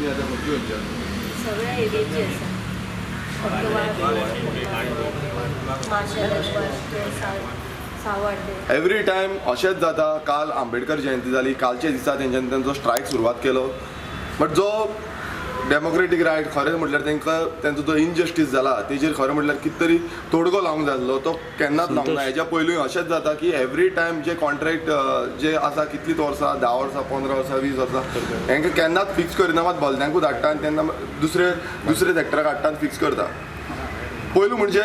तुमी आतां खंयची खंयची आसा? सगळ्या एरियेची आसा. फक्त माशेल, सावर्डे. एवरी टायम अशेंच जाता. काल आंबेडकर जयंती जाली, कालच्या दिसा तेंच्यांनी तेंचो स्ट्रायक सुरवात केलो. बट जो डेमोक्रेटीक रायट, खरें म्हटल्यार तांकां तेंचो जो इनजस्टीस जाला तेजेर खरें म्हटल्यार कितें तरी तोडगो लावंक जाय आसलो, तो केन्नाच लावंक ना. हेज्या पयलूय अशेंच जाता की एवरी टायम जे कॉन्ट्रॅक्ट जे आसा, कितलींच वर्सां, 10 वर्सां, 15 वर्सां, 20 वर्सां, हेंकां केन्नाच फिक्स करिना. मात भलत्यांकूच धाडटा आनी तेन्ना दुसरे दुसरे सेक्टराक हाडटा आनी फिक्स करता. पयलू म्हणजे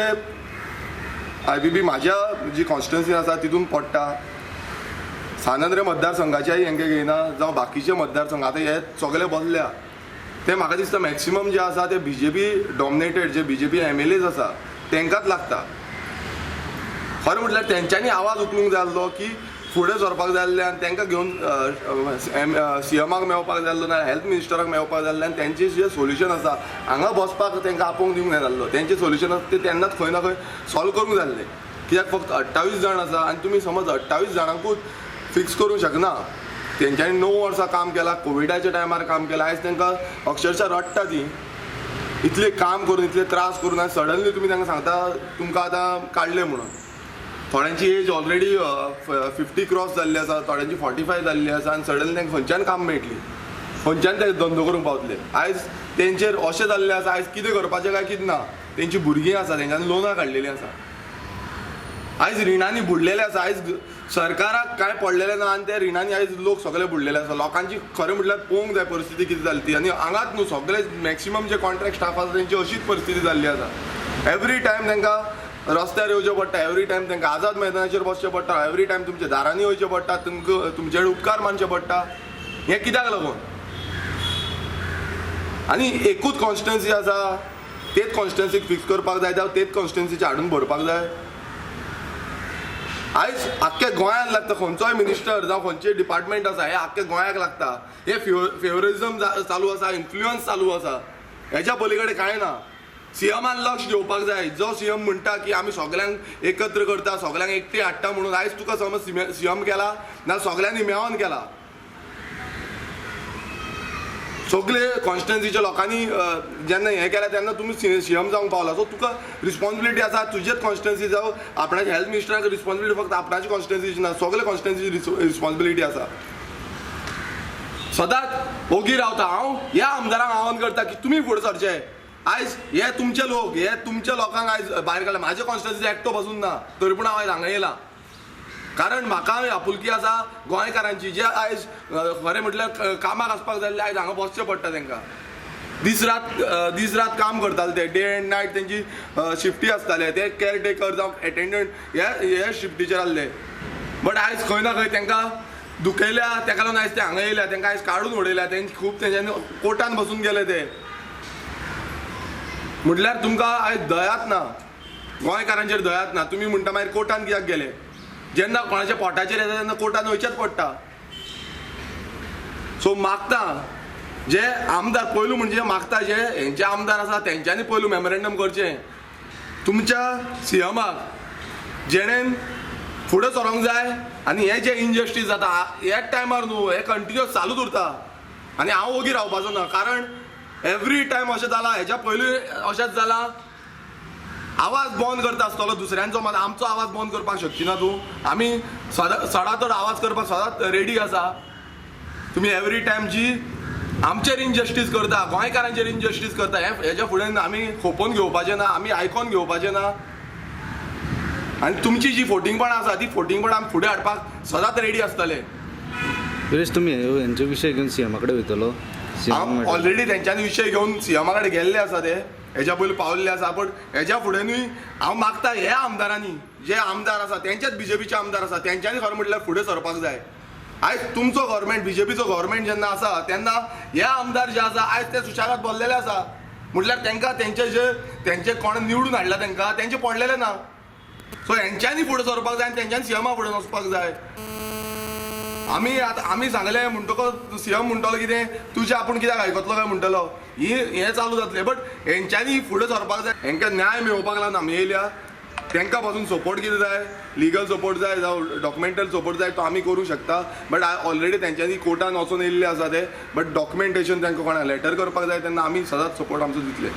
आयबीबी म्हाज्या जी कॉन्स्टिट्युन्सी आसा तितून पडटा. सांत मतदारसंघाच्याय हेंकां घेयना, जावं बाकीचे मतदारसंघ. आतां हे सगळे बदल्या ते म्हाका दिसता मॅक्सिमम जे आसा ते बीजेपी डॉमिनेटेड, जे बीजेपी एमएलएज आसा तांकांच लागता. खरें म्हटल्यार तेंच्यांनी आवाज उखलूंक जाय आसलो की फुडें सरपाक जाय आसलें आनी तांकां घेवन सीएमाक मेळपाक जाय आसलो, ना हेल्थ मिनिस्टराक मेळपाक जाय आसलें आनी तेंचें जें सोल्युशन आसा हांगा बसपाक तांकां आपोवंक दिवंक जाय आसलो. तेंचें सोल्युशन आसा तें तेन्नाच खंय ना खंय सॉल्व करूंक जाय आसलें. कित्याक फक्त 28 जाण आसा आनी तुमी समज 28 जाणांकूच फिक्स करूंक शकना. तेंच्यांनी 9 वर्सां काम केलां, कोविडाच्या टायमार काम केलां. आयज तांकां अक्षरशा रडटा ती, इतलें काम करून, इतले त्रास करून आनी सडनली तुमी तांकां सांगता तुमकां आतां काडलें म्हणून. थोड्यांची एज ऑलरेडी 50 क्रॉस जाल्ली आसा, थोड्यांची 45 जाल्ली आसा आनी सडनली तांकां खंयच्यान काम मेळटली, खंयच्यान ते धंदो करूंक पावतले? आयज तेंचेर अशें जाल्लें आसा, आयज कितें करपाचें काय कितें ना. तेंची भुरगीं आसा, तेंच्यांनी लोनां काडलेलीं आसा, आयज रिणांनी बुडलेले आसा. आयज सरकाराक कांय पडलेलें ना आनी त्या रिणांनी आयज लोक सगळे बुडलेले आसा. लोकांची खरें म्हटल्यार पळोवंक जाय परिस्थिती कितें जाली ती. आनी हांगाच न्हू, सगळे मॅक्सिमम जे कॉन्ट्रॅक्ट स्टाफ आसा तेंची अशीच परिस्थिती जाल्ली आसा. एवरी टायम तांकां रस्त्यार येवचें पडटा, एवरी टायम तांकां आझाद मैदानाचेर बसचें पडटा, एवरी टायम तुमच्या दारांनी वयचें पडटा, तुमकां तुमचे कडेन उपकार मानचे पडटा. हें कित्याक लागून? आनी एकूच कॉन्स्टिट्युन्सी आसा, तेच कॉन्स्टिट्युन्सीक फिक्स करपाक जाय, जावं तेच कॉन्स्टिट्युन्सीचे हाडून भरपाक जाय. आयज आख्ख्या गोंयांत लागता, खंयचोय मिनिस्टर जावं खंयचें डिपार्टमेंट आसा हें आख्ख्या गोंयाक लागता. हें फेवरिजम चालू आसा, इन्फ्लुयन्स चालू आसा, हेच्या पली कडेन कांय ना. सीएमान लक्ष घेवपाक जाय. जो सीएम म्हणटा की आमी सगल्यांक एकत्र करता, सगल्यांक एकटे हाडटा म्हणून, आयज तुका समज सीएम केला ना सगल्यांनी मेळोन केला. सगळे कॉन्स्टिट्युन्सीच्या लोकांनी जेन्ना हें केलें तेन्ना तुमी सीएम जावंक पावला. सो तुका रिस्पॉन्सिबिलिटी आसा, तुजेच कॉन्स्टिट्युन्सी जावं आपणाच्या हेल्थ मिनिस्टराक रिस्पॉन्सिबिलिटी फक्त आपणाची कॉन्स्टिट्युन्सीची ना, सगळे कॉन्स्टिट्युन्सीची रिस्पॉन्सिबिलिटी आसा. सदांच ओगी रावता. हांव ह्या आमदारांक आव्हान करता की तुमी फुडें सरचे. आयज हे तुमचे लोक, हे तुमच्या लोकांक आयज भायर काडले. म्हाजे कॉन्स्टिट्युन्सी एकटो बसून ना, तरी पूण हांव आयज हांगा येयला कारण म्हाका आपुलकी आसा गोंयकारांची, जे आयज खरें म्हटल्यार कामाक आसपाक जाय आयज हांगा बसचें पडटा तांकां. दीस रात दीस रात काम करताले ते, डे एंड नायट तेंची शिफ्टी आसताले. ते केअरटेकर जावं एटेंडंट हे हे शिफ्टीचेर आसले. बट आयज खंय ना खंय तांकां दुखयल्या, तेका लागून आयज ते हांगा येयल्या. तांकां आयज काडून उडयल्या, तेंची खूब तेंच्यांनी कोर्टान बसून गेले ते. म्हटल्यार तुमकां आयज दयात ना, गोंयकारांचेर दयात ना. तुमी म्हणटा मागीर कोर्टान कित्याक गेले? जेन्ना कोणाच्या पोटाचेर येता तेन्ना कोर्टान वयचेंच पडटा. सो मागता जे आमदार, पयलू म्हणजे मागता जे हेंचे आमदार आसा तेंच्यांनी पयलू मेमोरेंडम करचें तुमच्या सीएमाक, जेणेन फुडें सरोंक जाय. आनी हें जें इनजस्टीस जाता ह्याच टायमार न्हू, हें कंटिन्युअस चालूच उरता आनी हांव ओगी रावपाचो ना. कारण एवरी टायम अशें जालां, हेच्या पयलूय अशेंच जालां. आवाज बंद करता आसतलो दुसऱ्यांचो, मात आमचो आवाज बंद करपाक शकची ना तूं. आमी सदां चडांत चड आवाज करपाक सदांच रेडी आसा. तुमी एवरी टायम जी आमचेर इनजस्टीस करता, गोंयकारांचेर इनजस्टीस करता, हें हेज्या फुडें आमी खोपोवन घेवपाचें ना, आमी आयकोन घेवपाचें ना. आनी तुमची जी फोटिंगपणां आसा ती फोटिंगपणां आमी फुडें हाडपाक सदांच रेडी आसतले. विरेश, तुमी हेंचे विशय घेवन सीएमा कडेन वयतलो? हांव ऑलरेडी तेंच्यांनी विशय घेवन सीएमा कडेन गेल्ले आसा, ते हेज्या पयलीं पावल्ले आसा. पूण हेज्या फुडेंनूय हांव मागता हे आमदारांनी, जे आमदार आसा तेंचेच बीजेपीचे आमदार आसा, तेंच्यांनी खरें म्हटल्यार फुडें सरपाक जाय. आयज तुमचो गव्हर्मेंट, बीजेपीचो गव्हर्मेंट जेन्ना आसा तेन्ना हे आमदार जे आसा आयज ते सुशेगाद बसलेले आसा. म्हटल्यार तांकां तेंचे जे तेंचे कोण निवडून हाडला तांकां तेंचे पडलेले ना. सो हेंच्यांनी फुडें सरपाक जाय आनी तेंच्यांनी सीएमा फुडें वचपाक जाय. आमी आतां आमी सांगलें म्हणटकच सीएम म्हणटलो कितें तुजें आपूण कित्याक आयकतलो काय म्हणटलो, ही हें चालू जातलें. बट हेंच्यांनी फुडें सरपाक जाय, हेंकां न्याय मेळोवपाक लागून आमी येयल्या. तांकां पासून सपोर्ट कितें जाय, लिगल सपोर्ट जाय जावं डॉक्युमेंटल सपोर्ट जाय, तो आमी करूंक शकता. बट ऑलरेडी तेंच्यांनी कोर्टान वचून येयल्ले आसा ते, बट डॉक्युमेंटेशन तांकां कोणाक लेटर करपाक जाय तेन्ना आमी सदांच सपोर्ट आमचो दितले.